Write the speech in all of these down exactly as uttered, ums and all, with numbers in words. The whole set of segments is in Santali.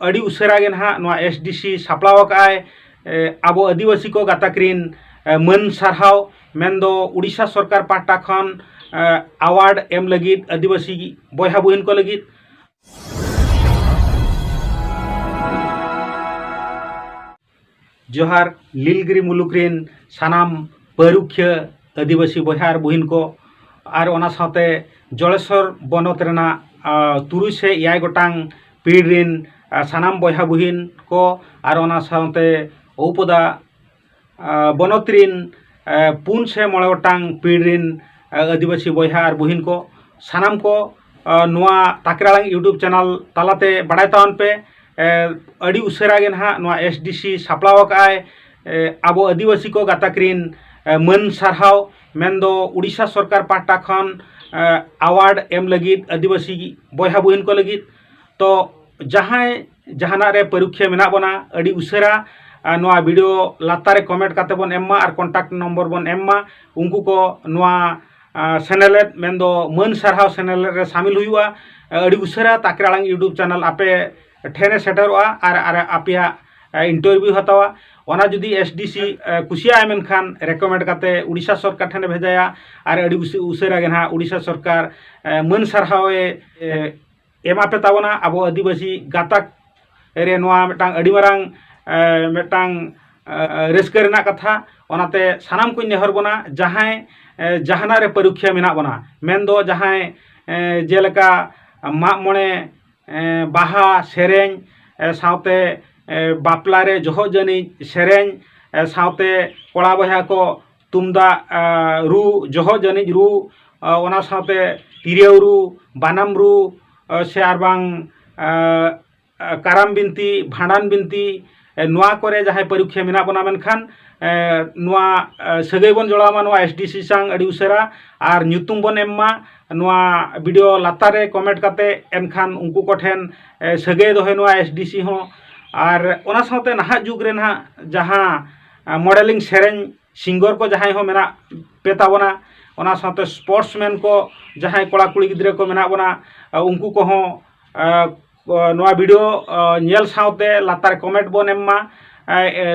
ᱟᱹᱰᱤ ᱩᱥᱟᱹᱨᱟ ᱜᱮ ᱱᱟᱦᱟᱜ ᱱᱚᱣᱟ ᱮᱥᱰᱤᱥᱤ ᱥᱟᱯᱲᱟᱣ ᱟᱠᱟᱫᱼᱟᱭ, ᱮ, ᱟᱵᱚ ᱟᱹᱫᱤᱵᱟᱹᱥᱤ ᱠᱚ ᱜᱟᱛᱟᱠ ᱨᱤᱱ, ᱮ, ᱢᱟᱹᱱ ᱥᱟᱨᱦᱟᱣ, ᱢᱮᱱᱫᱚ ᱩᱰᱤᱥᱟ ᱥᱚᱨᱠᱟᱨ ᱯᱟᱦᱴᱟ ᱠᱷᱚᱱ, ᱮ, ᱟᱣᱟᱨᱰ ᱮᱢ ᱞᱟᱹᱜᱤᱫ ᱟᱹᱫᱤᱵᱟᱹᱥᱤ ᱵᱚᱭᱦᱟ ᱵᱩᱦᱤᱱ ᱠᱚ ᱞᱟᱹᱜᱤᱫ᱾ ᱡᱚᱦᱟᱨ ᱞᱤᱞᱜᱤᱨᱤ ᱢᱩᱞᱩᱠ ᱨᱤᱱ ᱥᱟᱱᱟᱢ ᱯᱟᱹᱨᱩᱠᱷᱤᱭᱟᱹ ᱟᱹᱫᱤᱵᱟᱹᱥᱤ ᱵᱚᱭᱦᱟ ᱟᱨ ᱵᱩᱦᱤᱱ ᱠᱚ, ᱟᱨ ᱚᱱᱟ ᱥᱟᱶᱛᱮ ᱡᱚᱲᱮᱥᱚᱨ ᱵᱚᱱᱚᱛ ᱨᱮᱱᱟᱜ, ᱟ, ᱛᱩᱨᱩᱭ ᱥᱮ ᱮᱭᱟᱭ ᱜᱚᱴᱟᱝ ᱯᱤᱲ ᱨᱤᱱ, ᱟ, ᱥᱟᱱᱟᱢ ᱵᱚᱭᱦᱟ ᱵᱩᱦᱤᱱ ᱠᱚ, ᱟᱨ ᱚᱱᱟ ᱥᱟᱶᱛᱮ ᱳᱣᱯᱚᱫᱟ, ᱟ, ᱵᱚᱱᱚᱛ ᱨᱤᱱ, ᱟ, ᱯᱩᱱ ᱥᱮ ᱢᱚᱬᱮ ᱜᱚᱴᱟᱝ ᱯᱤᱲ ᱨᱤᱱ, ᱟ, ᱟᱹᱫᱤᱵᱟᱹᱥᱤ ᱵᱚᱭᱦᱟ ᱟᱨ ᱵᱩᱦᱤᱱ ᱠᱚ, ᱥᱟᱱᱟᱢ ᱠᱚ, ᱟ, ᱱᱚᱣᱟ ᱛᱟᱠᱨᱟᱲᱟᱝ YouTube ᱪᱮᱱᱮᱞ ᱛᱟᱞᱟᱛᱮ ᱵᱟᱲᱟᱭ ᱛᱟᱵᱚᱱ ᱯᱮ᱾ ᱮ, ᱟᱹᱰᱤ ᱩᱥᱟᱹᱨᱟ ᱜᱮ ᱱᱟᱦᱟᱜ ᱱᱚᱣᱟ ᱮᱥᱰᱤᱥᱤ ᱥᱟᱯᱲᱟᱣ ᱟᱠᱟᱫᱼᱟᱭ, ᱮ, ᱟᱵᱚ ᱟᱹᱫᱤᱵᱟᱹᱥᱤ ᱠᱚ ᱜᱟᱛᱟᱠ ᱨᱤᱱ, ᱮ, ᱢᱟᱹᱱ ᱥᱟᱨᱦᱟᱣ, ᱢᱮᱱᱫᱚ ᱩᱰᱤᱥᱟ ᱥᱚᱨᱠᱟᱨ ᱯᱟᱦᱴᱟ ᱠᱷᱚᱱ, ᱮ, ᱟᱣᱟᱨᱰ ᱮᱢ ᱞᱟᱹᱜᱤᱫ ᱟᱹᱫᱤᱵᱟᱹᱥᱤ ᱵᱚᱭᱦᱟ ᱵᱩᱦᱤᱱ ᱠᱚ ᱞᱟᱹᱜᱤᱫ᱾ ᱛᱚ ᱡᱟᱦᱟᱸᱭ ᱡᱟᱦᱟᱱᱟᱜ ᱨᱮ ᱯᱟᱹᱨᱩᱠᱷᱤᱭᱟᱹ ᱢᱮᱱᱟᱜ ᱵᱚᱱᱟ, ᱟᱹᱰᱤ ᱩᱥᱟᱹᱨᱟ, ᱟ, ᱱᱚᱣᱟ ᱵᱷᱤᱰᱤᱭᱳ ᱞᱟᱛᱟᱨ ᱨᱮ ᱠᱚᱢᱮᱱᱴ ᱠᱟᱛᱮ ᱵᱚᱱ ᱮᱢ ᱢᱟ ᱟᱨ ᱠᱚᱱᱴᱟᱠᱴ ᱱᱚᱢᱵᱚᱨ ᱵᱚᱱ ᱮᱢ ᱢᱟ᱾ ᱩᱱᱠᱩ ᱠᱚ ᱱᱚᱣᱟ, ᱟ, ᱥᱮᱱᱮᱞᱮᱫ, ᱢᱮᱱᱫᱚ ᱢᱟᱹᱱ ᱥᱟᱨᱦᱟᱣ ᱥᱮᱱᱮᱞᱮᱫ ᱨᱮ ᱥᱟᱢᱤᱞ ᱦᱩᱭᱩᱜᱼᱟ᱾ ᱟ, ᱟᱹᱰᱤ ᱩᱥᱟᱹᱨᱟ ᱛᱟᱠᱨᱟᱲᱟᱝ YouTube ᱪᱮᱱᱮᱞ ᱟᱯᱮ ᱴᱷᱮᱱᱮ ᱥᱮᱴᱮᱨᱚᱜᱼᱟ ᱟᱨ, ᱟᱨ ᱟᱯᱮᱭᱟᱜ, ᱟ, ᱤᱱᱴᱟᱨᱵᱷᱤᱭᱩ ᱦᱟᱛᱟᱣᱟ᱾ ᱚᱱᱟ ᱡᱩᱫᱤ ᱮᱥᱰᱤᱥᱤ, ᱟ, ᱠᱩᱥᱤᱭᱟᱜᱼᱟᱭ ᱢᱮᱱᱠᱷᱟᱱ ᱨᱮᱠᱚᱢᱮᱱᱰ ᱠᱟᱛᱮ ᱩᱰᱤᱥᱟ ᱥᱚᱨᱠᱟᱨ ᱴᱷᱮᱱᱮ ᱵᱷᱮᱡᱟᱭᱟ ᱟᱨ ᱟᱹᱰᱤ ᱩᱥᱟᱹ-, ᱩᱥᱟᱹᱨᱟ ᱜᱮ ᱱᱟᱦᱟᱜ ᱩᱰᱤᱥᱟ ᱥᱚᱨᱠᱟᱨ, ᱟ, ᱢᱟᱹᱱ ᱥᱟᱨᱦᱟᱣᱮ, ᱮ, ᱮᱢᱟ ᱯᱮ ᱛᱟᱵᱚᱱᱟ᱾ ᱟᱵᱚ ᱟᱹᱫᱤᱵᱟᱹᱥᱤ ᱜᱟᱛᱟᱠ ᱨᱮ ᱱᱚᱣᱟ ᱢᱤᱫᱴᱟᱝ ᱟᱹᱰᱤ ᱢᱟᱨᱟᱝ, ᱮ, ᱢᱤᱫᱴᱟᱝ, ᱮ, ᱨᱟᱹᱥᱠᱟᱹ ᱨᱮᱱᱟᱜ ᱠᱟᱛᱷᱟ᱾ ᱚᱱᱟᱛᱮ ᱥᱟᱱᱟᱢ ᱠᱚᱧ ᱱᱮᱦᱚᱨ ᱵᱚᱱᱟ, ᱡᱟᱦᱟᱸᱭ, ᱮ, ᱡᱟᱦᱟᱱᱟᱜ ᱨᱮ ᱯᱟᱹᱨᱩᱠᱷᱤᱭᱟᱹ ᱢᱮᱱᱟᱜ ᱵᱚᱱᱟ, ᱢᱮᱱᱫᱚ ᱡᱟᱦᱟᱸᱭ, ᱮ, ᱡᱮᱞᱮᱠᱟ ᱢᱟᱜ ᱢᱚᱬᱮ, ᱮ, ᱵᱟᱦᱟ ᱥᱮᱨᱮᱧ, ᱮ, ᱥᱟᱶᱛᱮ, ᱮ, ᱵᱟᱯᱞᱟ ᱨᱮ ᱡᱚᱦᱚᱜ ᱡᱟᱹᱱᱤᱡ ᱥᱮᱨᱮᱧ, ᱮ, ᱥᱟᱶᱛᱮ ᱠᱚᱲᱟ ᱵᱚᱭᱦᱟ ᱠᱚ ᱛᱩᱢᱫᱟᱜ, ᱮ, ᱨᱩ, ᱡᱚᱦᱚᱜ ᱡᱟᱹᱱᱤᱡ ᱨᱩ, ᱮ, ᱚᱱᱟ ᱥᱟᱶᱛᱮ ᱛᱤᱨᱭᱳ ᱨᱩ, ᱵᱟᱱᱟᱢ ᱨᱩ, ᱮ, ᱥᱮ ᱟᱨ ᱵᱟᱝ, ᱮ, ᱠᱟᱨᱟᱢ ᱵᱤᱱᱛᱤ, ᱵᱷᱟᱸᱰᱟᱱ ᱵᱤᱱᱛᱤ, ᱮ, ᱱᱚᱣᱟ ᱠᱚᱨᱮ ᱡᱟᱦᱟᱸᱭ ᱯᱟᱹᱨᱩᱠᱷᱤᱭᱟᱹ ᱢᱮᱱᱟᱜ ᱵᱚᱱᱟ, ᱢᱮᱱᱠᱷᱟᱱ, ᱮ, ᱱᱚᱣᱟ, ᱮ, ᱥᱟᱹᱜᱟᱹᱭ ᱵᱚᱱ ᱡᱚᱲᱟᱣ ᱢᱟ ᱱᱚᱣᱟ ᱮᱥᱰᱤᱥᱤ ᱥᱟᱶ ᱟᱹᱰᱤ ᱩᱥᱟᱹᱨᱟ, ᱟᱨ ᱧᱩᱛᱩᱢ ᱵᱚᱱ ᱮᱢ ᱢᱟ ᱱᱚᱣᱟ ᱵᱷᱤᱰᱤᱭᱳ ᱞᱟᱛᱟᱨ ᱨᱮ ᱠᱚᱢᱮᱱᱴ ᱠᱟᱛᱮ, ᱮᱱᱠᱷᱟᱱ ᱩᱱᱠᱩ ᱠᱚᱴᱷᱮᱱ, ᱮ, ᱥᱟᱹᱜᱟᱹᱭ ᱫᱚᱦᱚᱭ ᱱᱚᱣᱟ ᱮᱥᱰᱤᱥᱤ ᱦᱚᱸ᱾ ᱟᱨ ᱚᱱᱟ ᱥᱟᱶᱛᱮ ᱱᱟᱦᱟᱜ ᱡᱩᱜᱽ ᱨᱮ ᱱᱟᱦᱟᱜ ᱡᱟᱦᱟᱸ, ᱮ, ᱢᱚᱰᱮᱞᱤᱝ ᱥᱮᱨᱮᱧ ᱥᱤᱝᱜᱚᱨ ᱠᱚ ᱡᱟᱦᱟᱸᱭ ᱦᱚᱸ ᱢᱮᱱᱟᱜ ᱯᱮ ᱛᱟᱵᱚᱱᱟ, ᱚᱱᱟ ᱥᱟᱶᱛᱮ ᱥᱯᱳᱨᱴᱥ ᱢᱮᱱ ᱠᱚ ᱡᱟᱦᱟᱸᱭ ᱠᱚᱲᱟ ᱠᱩᱲᱤ ᱜᱤᱫᱽᱨᱟᱹ ᱠᱚ ᱢᱮᱱᱟᱜ ᱵᱚᱱᱟ, ᱮ, ᱩᱱᱠᱩ ᱠᱚᱦᱚᱸ, ᱮ, ᱱᱚᱣᱟ ᱵᱷᱤᱰᱤᱭᱳ ᱧᱮᱞ ᱥᱟᱶᱛᱮ ᱞᱟᱛᱟᱨ ᱠᱚᱢᱮᱱᱴ ᱵᱚᱱ ᱮᱢ ᱢᱟ᱾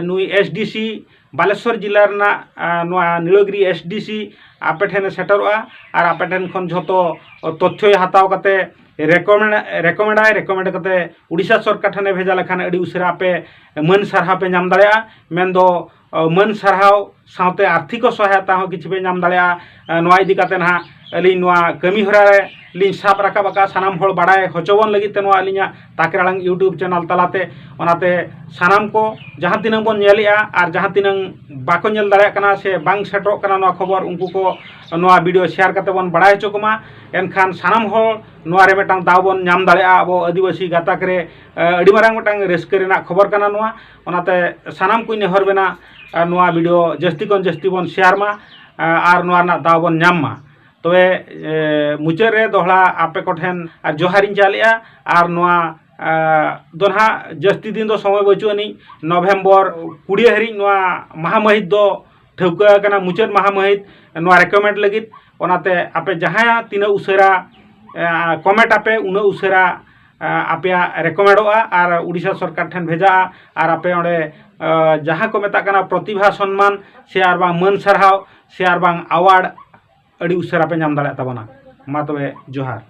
ᱱᱩᱭ ᱮᱥ ᱰᱤ ᱥᱤ ᱵᱟᱞᱮᱥᱚᱨ ᱡᱮᱞᱟ ᱨᱮᱱᱟᱜ ᱱᱚᱣᱟ ᱱᱤᱞᱚᱜᱤᱨᱤ ᱮᱥ ᱰᱤ ᱥᱤ ᱟᱯᱮ ᱴᱷᱮᱱᱮ ᱥᱮᱴᱮᱨᱚᱜᱼᱟ ᱟᱨ ᱟᱯᱮ ᱴᱷᱮᱱ ᱠᱷᱚᱱ ᱡᱷᱚᱛᱚ ᱛᱚᱛᱛᱷᱚᱭ ᱦᱟᱛᱟᱣ ᱠᱟᱛᱮ ᱨᱮᱠᱚᱢᱮᱱᱰ ᱨᱮᱠᱚᱢᱮᱱᱰᱟᱭ᱾ ᱨᱮᱠᱚᱢᱮᱱᱰ ᱠᱟᱛᱮ ᱩᱲᱤᱥᱥᱟ ᱥᱚᱨᱠᱟᱨ ᱴᱷᱮᱱᱮ ᱵᱷᱮᱡᱟ ᱞᱮᱠᱷᱟᱱ ᱟᱹᱰᱤ ᱩᱥᱟᱹᱨᱟ ᱟᱯᱮ ᱢᱟᱹᱱ ᱥᱟᱨᱦᱟᱣ ᱯᱮ ᱧᱟᱢ ᱫᱟᱲᱮᱭᱟᱜᱼᱟ᱾ ᱢᱮᱱᱫᱚ ᱢᱟᱹᱱ ᱥᱟᱨᱦᱟᱣ ᱥᱟᱶᱛᱮ ᱟᱨᱛᱷᱤᱠ ᱥᱚᱦᱟᱭᱚᱛᱟ ᱦᱚᱸ ᱠᱤᱪᱷᱩ ᱯᱮ ᱧᱟᱢ ᱫᱟᱲᱮᱭᱟᱜᱼᱟ᱾ ᱱᱚᱣᱟ ᱤᱫᱤ ᱠᱟᱛᱮ ᱱᱟᱦᱟᱜ ᱟᱹᱞᱤᱧ ᱱᱚᱣᱟ ᱠᱟᱹᱢᱤ ᱦᱚᱨᱟ ᱨᱮ ᱞᱤᱧ ᱥᱟᱵ ᱨᱟᱠᱟᱵ ᱟᱠᱟᱫ ᱥᱟᱱᱟᱢ ᱦᱚᱲ ᱵᱟᱲᱟᱭ ᱦᱚᱪᱚ ᱵᱚᱱ ᱞᱟᱹᱜᱤᱫ ᱛᱮ ᱱᱚᱣᱟ ᱟᱹᱞᱤᱧᱟᱜ ᱛᱟᱠᱮᱨ ᱟᱲᱟᱝ YouTube ᱪᱮᱱᱮᱞ ᱛᱟᱞᱟᱛᱮ᱾ ᱚᱱᱟᱛᱮ ᱥᱟᱱᱟᱢ ᱠᱚ ᱡᱟᱦᱟᱸ ᱛᱤᱱᱟᱹᱝ ᱵᱚᱱ ᱧᱮᱞᱮᱜᱼᱟ ᱟᱨ ᱡᱟᱦᱟᱸ ᱛᱤᱱᱟᱹᱝ ᱵᱟᱠᱚ ᱧᱮᱞ ᱫᱟᱲᱮᱭᱟᱜ ᱠᱟᱱᱟ ᱥᱮ ᱵᱟᱝ ᱥᱮᱴᱮᱨᱚᱜ ᱠᱟᱱᱟ ᱱᱚᱣᱟ ᱠᱷᱚᱵᱚᱨ, ᱩᱱᱠᱩ ᱠᱚ ᱱᱚᱣᱟ ᱵᱷᱤᱰᱤᱭᱳ ᱥᱮᱭᱟᱨ ᱠᱟᱛᱮ ᱵᱚᱱ ᱵᱟᱲᱟᱭ ᱦᱚᱪᱚ ᱠᱚᱢᱟ᱾ ᱮᱱᱠᱷᱟᱱ ᱥᱟᱱᱟᱢ ᱦᱚᱲ ᱱᱚᱣᱟ ᱨᱮ ᱢᱤᱫᱴᱟᱝ ᱫᱟᱣ ᱵᱚᱱ ᱧᱟᱢ ᱫᱟᱲᱮᱭᱟᱜᱼᱟ᱾ ᱟᱵᱚ ᱟᱹᱫᱤᱵᱟᱹᱥᱤ ᱜᱟᱛᱟᱠ ᱨᱮ ᱟᱹᱰᱤ ᱢᱟᱨᱟᱝ ᱢᱤᱫᱴᱟᱝ ᱨᱟᱹᱥᱠᱟᱹ ᱨᱮᱱᱟᱜ ᱠᱷᱚᱵᱚᱨ ᱠᱟᱱᱟ ᱱᱚᱣᱟ᱾ ᱚᱱᱟᱛᱮ ᱥᱟᱱᱟᱢ ᱠᱚᱧ ᱱᱮᱦᱚᱨ ᱵᱮᱱᱟ, ᱱᱚᱣᱟ ᱵᱷᱤᱰᱤᱭᱳ ᱡᱟᱹᱥᱛᱤ ᱠᱷᱚᱱ ᱡᱟᱹᱥᱛᱤ ᱵᱚᱱ ᱥᱮᱭᱟᱨ ᱢᱟ ᱟᱨ ᱱᱚᱣᱟ ᱨᱮᱱᱟᱜ ᱫᱟᱣ ᱵᱚᱱ ᱧᱟᱢ ᱢᱟ᱾ ᱛᱚᱵᱮ ᱢᱩᱪᱟᱹᱫ ᱨᱮ ᱫᱚᱦᱲᱟ ᱟᱯᱮ ᱠᱚᱴᱷᱮᱱ ᱟᱨ ᱡᱚᱦᱟᱨᱤᱧ ᱪᱟᱞᱮᱜᱼᱟ ᱟᱨ ᱱᱚᱣᱟ ᱫᱚ ᱱᱟᱦᱟᱜ ᱡᱟᱹᱥᱛᱤ ᱫᱤᱱ ᱫᱚ ᱥᱚᱢᱚᱭ ᱵᱟᱹᱪᱩᱜ ᱟᱹᱱᱤᱡ᱾ ᱱᱚᱵᱷᱮᱢᱵᱚᱨ ᱠᱩᱲᱤ ᱦᱟᱹᱨᱤᱡ ᱱᱚᱣᱟ ᱢᱟᱦᱟ ᱢᱟᱹᱦᱤᱛ ᱫᱚ ᱴᱷᱟᱹᱣᱠᱟᱹ ᱟᱠᱟᱱᱟ, ᱢᱩᱪᱟᱹᱫ ᱢᱟᱦᱟ ᱢᱟᱹᱦᱤᱛ ᱱᱚᱣᱟ ᱨᱮᱠᱚᱢᱮᱱᱰ ᱞᱟᱹᱜᱤᱫ᱾ ᱚᱱᱟᱛᱮ ᱟᱯᱮ ᱡᱟᱦᱟᱸ ᱛᱤᱱᱟᱹᱜ ᱩᱥᱟᱹᱨᱟ ᱠᱚᱢᱮᱱᱴ ᱟᱯᱮ, ᱩᱱᱟᱹᱜ ᱩᱥᱟᱹᱨᱟ ᱟᱯᱮᱭᱟᱜ ᱨᱮᱠᱚᱢᱮᱱᱰᱚᱜᱼᱟ ᱟᱨ ᱩᱲᱤᱥᱥᱟ ᱥᱚᱨᱠᱟᱨ ᱴᱷᱮᱱ ᱵᱷᱮᱡᱟᱜᱼᱟ ᱟᱨ ᱟᱯᱮ ᱚᱸᱰᱮ ᱡᱟᱦᱟᱸ ᱠᱚ ᱢᱮᱛᱟᱜ ᱠᱟᱱᱟ ᱯᱨᱚᱛᱤᱵᱷᱟ ᱥᱚᱱᱢᱟᱱ ᱥᱮ ᱟᱨ ᱵᱟᱝ ᱢᱟᱹᱱ ᱥᱟᱨᱦᱟᱣ ᱥᱮ ᱟᱨ ᱵᱟᱝ ᱟᱣᱟᱨᱰ ᱟᱹᱰᱤ ᱩᱥᱟᱹᱨᱟ ᱯᱮ ᱧᱟᱢ ᱫᱟᱲᱮᱭᱟᱜ ᱛᱟᱵᱚᱱᱟ᱾ ᱢᱟ ᱛᱚᱵᱮ ᱡᱚᱦᱟᱨ᱾